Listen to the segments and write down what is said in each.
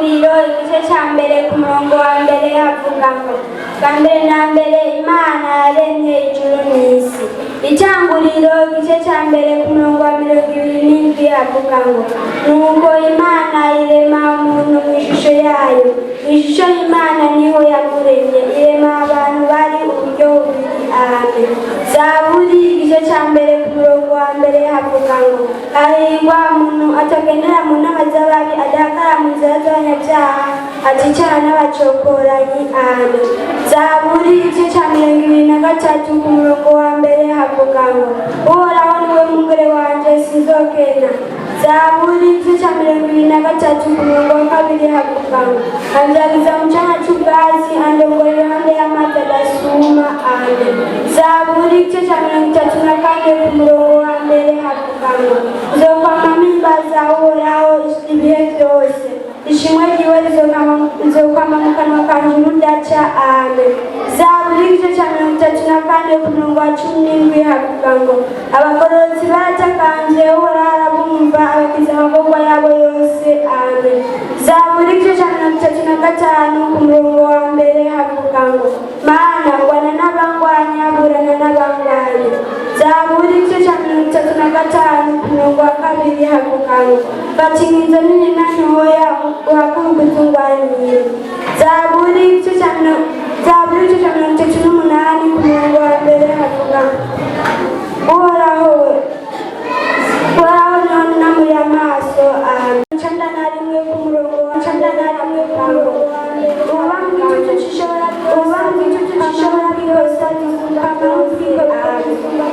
Itanguriro igice cya mbere ku murongo wa mbere havuga ngo: "Bwa mbere na mbere Imana yaremye ijuru n'isi." Itanguriro igice cya mbere ku murongo wa 27 havuga ngo: "Nuko Imana irema umuntu mu ishusho yayo, mu ishusho y'Imana niho yamuremye, irema abantu bari uburyo bubiri." Amen. Zaburi igice cya mbere ku murongo wa mbere havuga ngo: "Hahirwa umuntu atagendera mu nama z'ababi, adahagarara mu nzira z'abanyabyaha, aticara n'abacokoranyi." Amen. Zaburi igice cya 23 ku murongo wa mbere havuga ngo: "Uhoraho niwe mwungere wanje, sinzokena." Zaburi igice cya 23 ku murongo wa kabiri havuga ngo: "Andagiza mu canya c'ubwatsi, andongora iruhande y'amazi adasuma." Amen. Zaburi igice cya 34 ku murongo wa mbere havuga ngo: "Nzokwama mpimbaza Uhoraho ibihe byose, ishimwe ryiwe rizokwama mu kanwa kanje urudaca." Amen. Zaburi igice cya 34 ku murongo wa 17 havuga ngo: "Abagororotsi baratakambye, Uhoraho arabumva, abakiza amagorwa yabo yose." Amen. Zaburi igice cya 35 ku murongo wa mbere havuga ngo: "Mana, ngwana n'abangwanya, burana n'abangwanya." Zaburi igice cya 35 ku murongo wa kabiri havuga ngo: "Fata inkinzo nini na ntoya, uhaguruke utungwanire." Zaburi igice cya 38 ku murongo wa mbere havuga ngo: "Uhoraho we, Uhoraho niho nunamuriye amaso." Amen. 91 ku murongo wa 91 ku murongo wa mbere: "Uba mu gicucu c'Ishobora, uba mu gicucu c'Ishobora byose azisumba." Amen.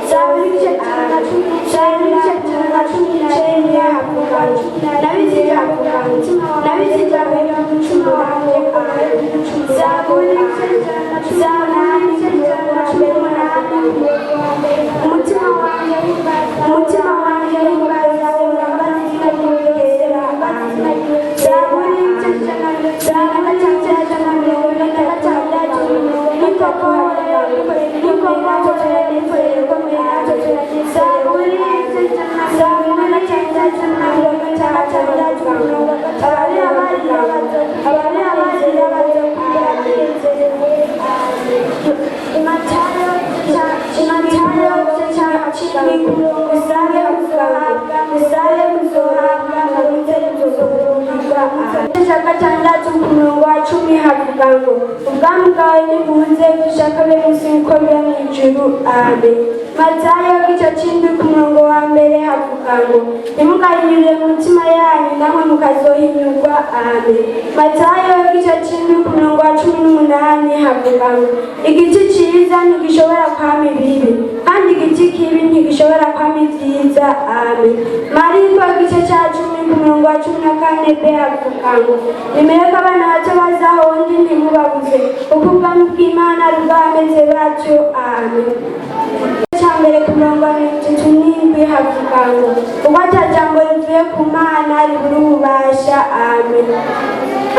Zaburi igice 119 havuga ngo: "Nabitse ijambo mu mutima wanjye." Amen. Zaburi igice 118: "Umutima wanjye himbaza urambaza izina ryiwe ryera." Amen. Zaburi igice 146: "Ni koko Uhoraho yadukoreye ibikomeye." Zaburi 156: "Ababi abarira bazokwira." Matayo igice cya 10: "Musabe muzohabwa, musabe muzohabwa, murondere muzoronka." Igice cya gatandatu ku murongo wa 10 havuga ngo: "Ubwami bwawe nibuze, ibyo ushaka bibe munsi nk'uko biba mu ijuru." Amen. Matayo igice c'indwi ku murongo wa mbere havuga ngo: "Ntimugahinyurire mu mitima yanyu, namwe mukazohinyurwa." Amen. Matayo igice c'indwi ku murongo wa 18 havuga ngo: "Igiti ciza ntigishobora kwama ibibi, kandi igiti kibi ntigishobora kwama ivyiza." Amen. Mariko igice ca 10 ku murongo wa 14 b havuga ngo: "Nimureke abana bato baze aho ndi, ntimubabuze, kuko ubwami bw'Imana ari ubw'abameze batyo." Amen. Cya mbere ku murongo wa 37 havuga ngo: "Kuko ata jambo rivuye ku Mana ribura ububasha." Amen.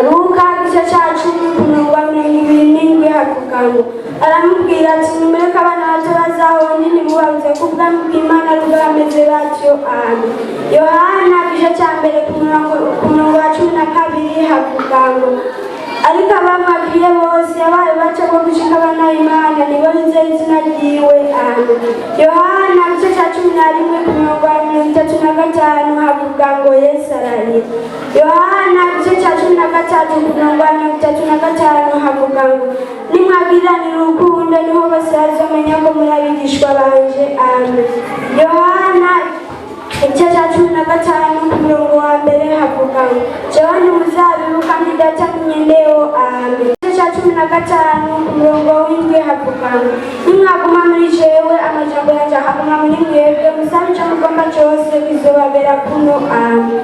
Luka igice cya 10 ku murongo wa 27 havuga ngo: "Aramubwira ati: Nimureke abana bato baze aho ndi, ntimubabuze, ko ubwami bw'Imana ari ubw'abameze batyo." Amen. Yohana igice cya mbere ku murongo wa 12 havuga ngo: "Ariko abamwakiriye bose, abaye baca bwo gushika abana b'Imana, nibo bizera izina ryiwe." Amen. Yohana igice cya 11 ku murongo wa 35 havuga ngo: "Yesu ararira." Yohana igice cya 13 ku murongo wa 35 havuga ngo: "Nimwagiranira urukundo, niho bose bazomenya ko muri abigishwa banje." Amen. Yohana igice cya 15 ku murongo wa mbere havuga ngo: "Jewe ndi umuzabibu kandi Data ni nyenewo." Amen. Igice cya 15 ku murongo w'indwi havuga ngo: "Nimwaguma muri jewe, amajambo yanje akaguma muri mwebwe, musabe ico mugomba cose, bizobabera kuno." Amen.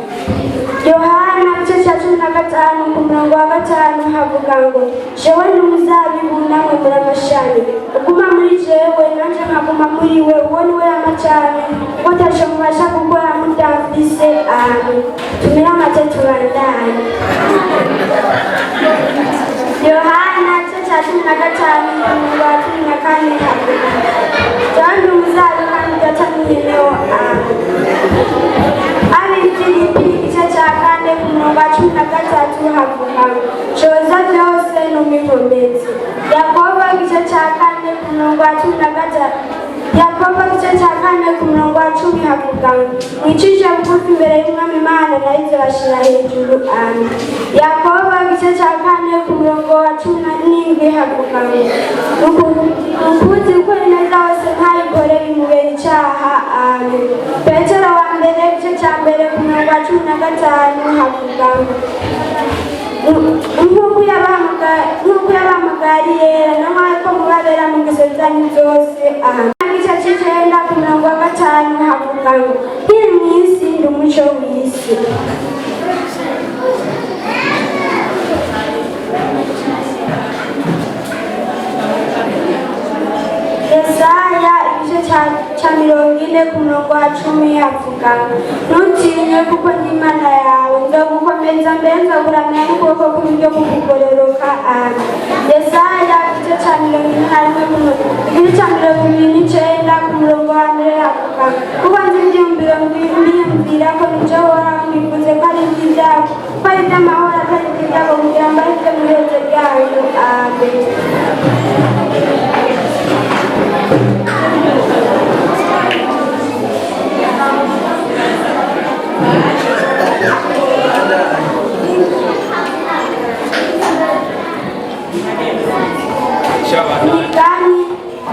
Yohana igice cya 15 ku murongo wa gatanu havuga ngo: "Jewe ndi umuzabibu, namwe muri amashami. Uguma muri jewe, nanje nkaguma muri we, uwo ni we yama cane, kuko ataco mubasha gukora mutamfise." Amen. Tumire amate, tubandanye. Yohana igice cya 15 ku murongo wa 14 havuga: "Jewe ndi umuzabibu kandi Data ni nyenewo." Amen. Ab'i Filipi igice cya kane ku murongo wa 13 havuga wa 13. Yakobo igice cya 4 ku murongo wa 10 havuga ngo mwicishe bugufi imbere y'Umwami Imana nayo izobashira hejuru. Amen. Yakobo igice cya 4 ku murongo wa 17 havuga ngo ukuzi gukora ineza wose ntayikore bimubera icyaha. Amen. Petero wa mbere igice cya 1 ku murongo wa 15 havuga ngo nk'uko yabahamagariye yera namwe ko mubabera mu ngeso zanyu zose. Amen. Igice cy'icenda ku murongo wa 5 havuga ngo nkiri mu isi ndi umuco w'isi. Yesaya igice cya 40 ku murongo wa 10 havuga ngo ntutinye kuko ndi Imana yawe, nzogukomeza mbere nzokuramira n'ukuboko kw'iburyo kukugororoka. Amen. Yesaya igice cya 41 igice cya 29 ku murongo wa 1 havuga ngo kuko nzi ibyiyumviro mbiyumvira ko nibyo Uhoraho mbivuze ko ari iby'ibyago, ko ari iby'amahoro atari iby'ibyago, kugira ngo aribyo mu iherezo ryayo. Amen.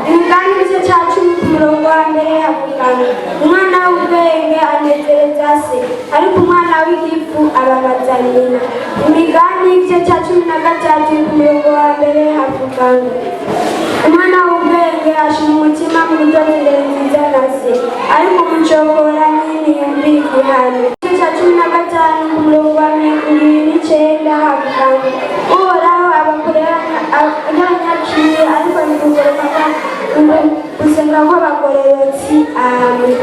Imigani igice cya 10 ku murongo wa 1 havuga ngo umwana w'ubwenge anezereza se, ariko umwana w'igifu ababaza nyina. Imigani igice cya 13 ku murongo wa 1 havuga ngo umwana w'ubwenge ashira umutima mu gutoza indero nziza na se, ariko umucokora ntiyumvira igihano. Igice cya 15 ku murongo wa 29 havuga ngo Uhoraho abakorera y'abanyaciye, ariko ntibugoroka gusenga kw'abagororotsi. Amen.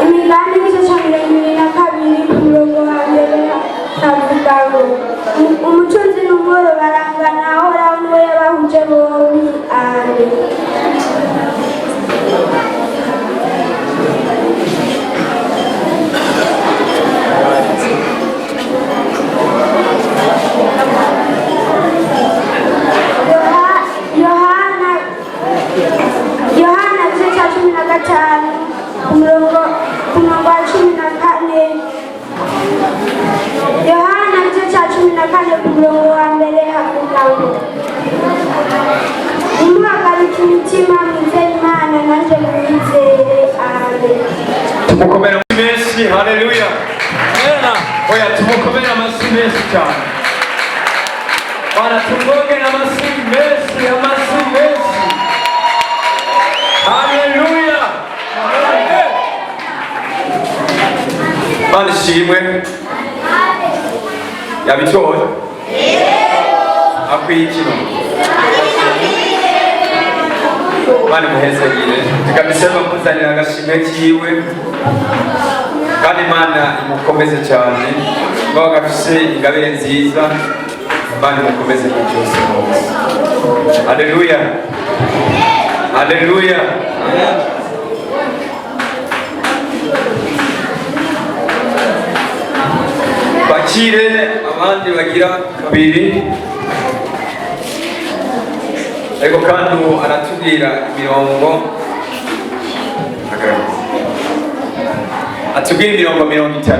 Imigani igice cya 22 ku murongo wa 1 havuga ngo umutunzi n'umworo barangana, Uhoraho niwe yabahuje bombi. Amen. Yohana igice cya 15 ku murongo wa 14. Yohana igice cya 14 ku murongo wa 1 havuga ngo ntimuhagarike imitima, mwizere Imana nanjye mwizere. Amen. Tumukomere amashyi menshi. Haleluya. Oya, tumukomere amashyi menshi cyane bana, tumwongere amashyi menshi, amashyi menshi. Haleluya. Mana ishimwe, yabitoye akwiye kino. Mana imuhezagire, tukabisema muzanira agashimwe kiwe, kandi Imana imukomeze cyane, kuba gafise ingabire nziza. Imana imukomeze mu byose hose. Haleluya, haleluya. Bakire abandi bagira kabiri, ariko kandi ubu aratubwira imirongo, atubwira imirongo 30.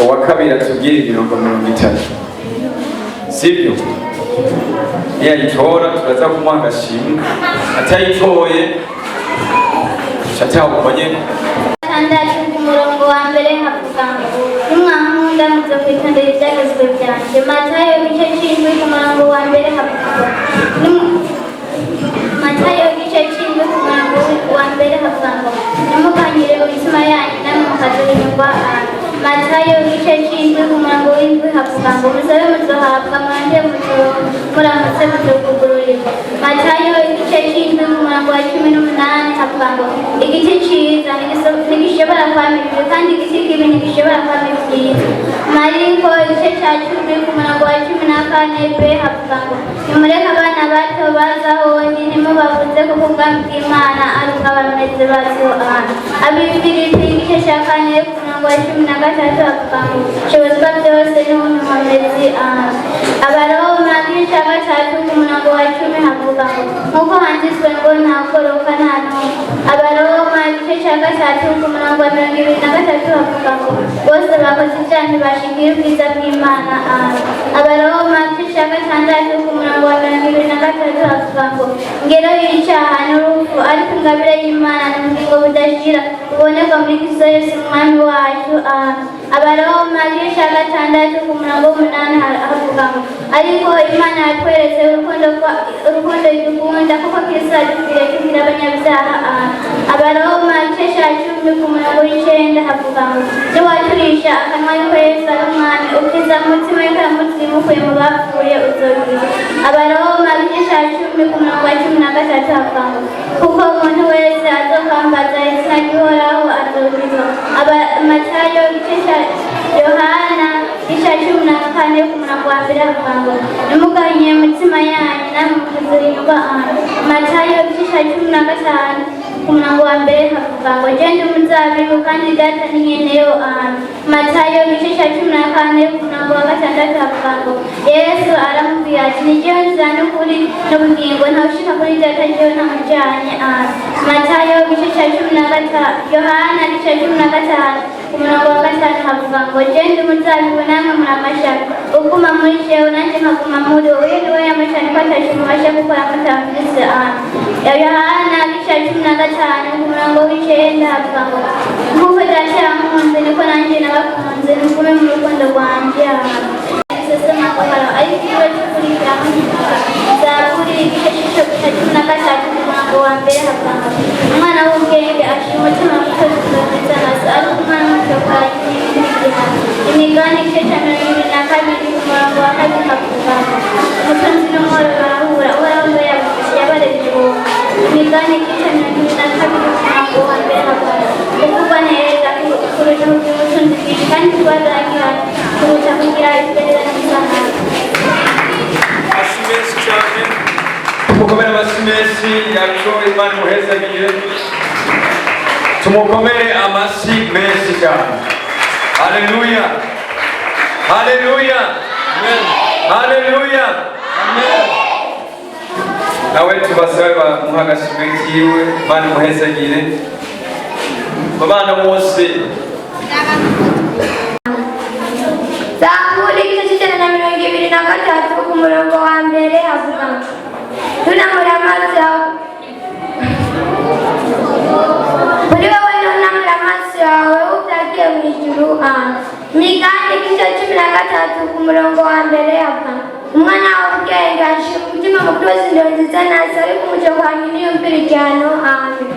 Uwa kabiri atubwira imirongo 30, sibyo? Niyayitora turaza kumuha agashimwe, atayitoye catawukonye. 6 ku murongo wa 1 havuga ngo nimwankunda muzokwitondera ibyagezwe byanjye. Matayo igice cy'indwi ku murongo wa 1 havuga ngo Matayo igice cy'indwi ku murongo wa 1 havuga ngo ntimukanyire mu mitima yanyu namwe mukazohinyurwa. Matayo igice cy'indwi ku murongo w'indwi havuga ngo musabe muzohabwa, mwange muramutse muzokugururirwa. Matayo igice cy'indwi ku murongo wa 18 havuga ngo igiti cyiza ntigishobora kwama ibibi, kandi igiti kibi ntigishobora kwama ibyiza. Mariko igice cya 10 ku murongo wa 14 b havuga ngo nimureke abana bato baza aho ndi, ntimubabuze, kuko ubwami bw'Imana ari ubw'abameze batyo. Amen. Abifilipi igice cya kane ku murongo wa 13 havuga ngo shobozwa byose n'ubuntu. Abaroma igice cya 3 ku murongo wa 10 havuga ngo nk'uko handitswe ngo ntakoroka nta n'umwe. Abaroma igice cya 3 ku murongo wa 23 havuga ngo bose bakoze ibyaha ntibashikira ubwiza bw'Imana. Abaroma igice cya 6 ku murongo wa 23 havuga ngo ingero y'icyaha n'urupfu, ariko ingabire y'Imana ni ubugingo budashira buboneka muri Kristo Yesu Umwami wacu. Abaroma igice cya 6 ku murongo w'8 havuga ngo ariko Imana yatweretse urukundo idukunda kuko Kristo yadupfiriye tukiri abanyabyaha. Abaroma igice cya 10 ku murongo w'9 havuga ngo niwaturisha akanwa yuko Yesu ari Umwami, ukiza umutima yuko yamutse imukuye mu bapfuye, uzokizwa. Abaroma igice cya 10 ku murongo wa 13 havuga ngo kuko umuntu wese azokwambaza izina ry'Uhoraho azokizwa. Matayo igice cya Yohana igice cya 14 ku murongo wa 1 havuga ngo ntimugahanye imitima yanyu, namwe mukazohinyurwa. Matayo igice cya 15 ku murongo wa 1 havuga ngo je ndi umuzabibu kandi Data ni nyeneyo. Matayo igice cya 14 ku murongo wa 6 havuga ngo Yesu aramubwira ati ni jewe nzira n'ukuri n'ubugingo, ntawushika kuri Data jewe ntamujanye. Matayo igice cya 15, Yohana igice cya 15 ku murongo wa 5 havuga ngo je ndi umuzabibu, namwe muri amashami, uguma muri jewe nanjye nkaguma muri we, uyu niwe yamashami ko ataco mubasha gukora mutamvise. Yohana igice cya 15 ku murongo w'9 havuga ngo nk'uko Data yankunze niko nanjye nabakunze, mugume mu rukundo rwanje. Ariko ikigo cy'ukurikira Zaburi igice cya 13 ku murongo wa 1 havuga ngo umwana w'ubwenge ashira umutima muto nziza na se, ariko umwana w'umucokora igihano. Imigani igice cya 22 ku murongo wa 2 havuga ngo umutunzi n'umworo barahura, Uhoraho niwe yabaremye bombi. Imigani igice cya 22 ku murongo wa 1 havuga ngo kuvugwa neza kuruta kugira ubutunzi bwinshi, kandi kubaza kuruta kugira ifeza n'izahabu. Amashyi menshi cyane, tumukomere amashyi menshi yaco. Imana imuhezagire. Tumukomere amashyi menshi cyane. Haleluya, haleluya, haleluya! Nawe tubasabe bamuha agashimwe kiwe. Imana imuhezagire mu bana bose. Zaburi igice cy'123 ku murongo wa 1 havuga ngo tunamura amaso yawe kuri wowe, nunamura amaso yawe utagiye mu ijuru. Migani igice 13 ku murongo wa 1 havuga ngo umwana w'ubwenge ashira umutima mu kunoza indero nziza na se, ariko umuco kwa nyina yumvira igihano. Amen.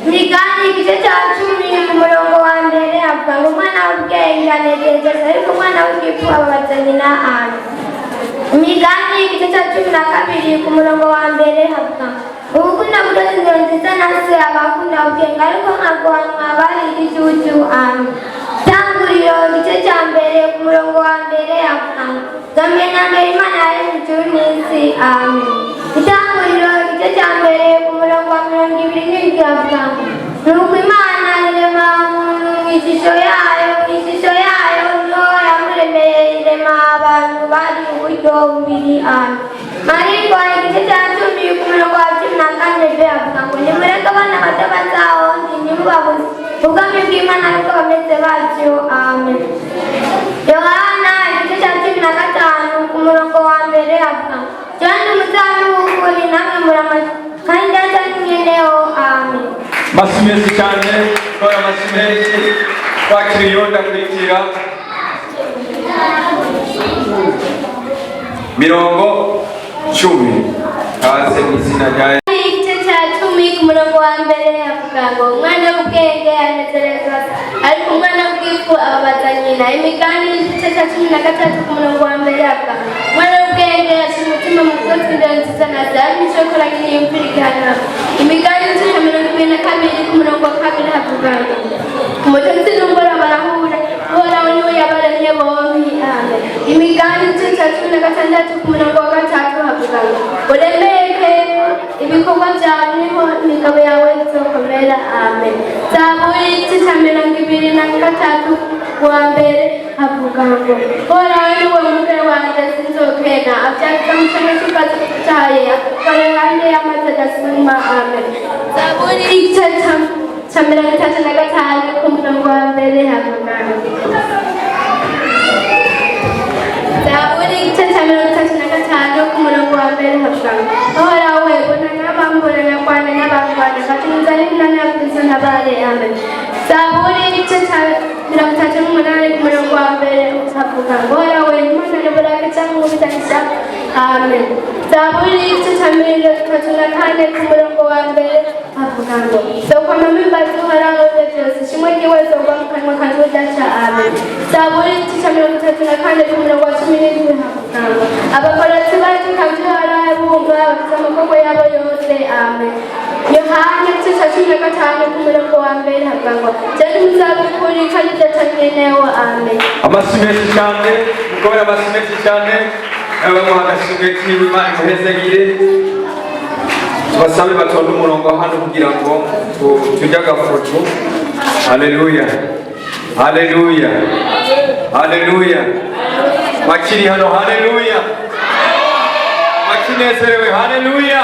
Migani igice cya 10 mu murongo wa 1 havuga ngo umwana w'ubwenge anezeza se, ariko umwana w'igifu ababaza nyina. Amen. Imigani igice cya 12 ku murongo wa 1 havuga ngo ugukunda kunoza indero nziza na se aba akunda ubwenge, ariko nkaguhanwa aba ari igicucu. Amen. Tanguriro igice cya 1 ku murongo wa 1 havuga ngo bwa mbere na mbere Imana yaremye ijuru n'isi. Amen. Itanguriro igice cya 1 ku murongo wa 27 havuga ngo nuko Imana irema umuntu mu ishusho yayo, mu ishusho yayo niho yamuremeye, irema abantu bari uburyo bubiri. Amen. Mariko igice cya 10 ku murongo wa 14 b avuga ngo nimureke abana bato baze aho ndi, ntimubabuze, ubwami bw'Imana ariko bameze batyo. Amen. Yohana igice cya 15 ku murongo wa 1 avuga ngo jewe ndi umuzabibu w'ukuri, namwe muri amashami, kandi Data ni nyenewo. Amen. Amashyi menshi cyane, kora amashyi menshi, twakira uyundi akurikira mirongo 10. Kaze mu izina rya Igice cya 10 ku murongo wa 1 havuga ngo umwana w'ubwenge anezereza se, ariko umwana w'ubwifu ababaza nyina. Imigani igice cya 13 ku murongo wa 1 havuga ngo umwana w'ubwenge ashyira umutima mu kunoza indero nziza na se, ariko icyo nyina yumvira igihano. Imigani igice cya 22 ku murongo wa 2 havuga ngo umutunzi n'umworo barahura, Uhoraho niwe yabaremye bombi. Amen. Imigani igice cya 16 ku murongo wa 3 havuga ngo uremeke ibikorwa byawe, niho imigabo yawe izokomera. Amen. Zaburi igice cya 22. gatatu wa mbere havuga ngo: "Uhoraho ni we mwungere wanje, sinzokena. Avyagiriza mu canke c'ubwatsi akora iruhande y'amazi adasuma." Amen. Zaburi igice ca 35 ku murongo wa mbere havuga ngo, Zaburi igice ca 35 ku murongo wa mbere havuga ngo: "Uhoraho we, bona n'abambona, nyarwana n'abangwana, katumiza n'inani ya ntabare." Amen. Zaburi igice ca 38 ku murongo wa mbere havuga ngo: "Uhoraho we, Imana n'uburake cyangwa ubutanisha." Amen. Zaburi igice ca 34 ku murongo wa mbere havuga ngo: "Zokwama mpimbaza Uhoraho ibihe byose, ishimwe ryiwe zogwa mu kanwa kanje ubudaca." Amen. Zaburi igice ca 34 ku murongo wa 17 havuga ngo: "Abagororotsi batukavye Uhoraho bumva, bafise amaboko yabo yose." Amen. Yohana igice ca 15 ku murongo wa mbere havuga ngo: "Jewe umuzabibu w'ukuri kandi Data nyenewo." Amen. Amashyi menshi cyane, mukomere amashyi menshi cyane. Nawe bamuha agashimwe kiwe. Imana imuhezagire. Tubasabe batonde umurongo hano kugira ngo tujye agafoto. Haleluya, haleluya, haleluya! Bakiri hano, haleluya! Bakinezerewe, haleluya!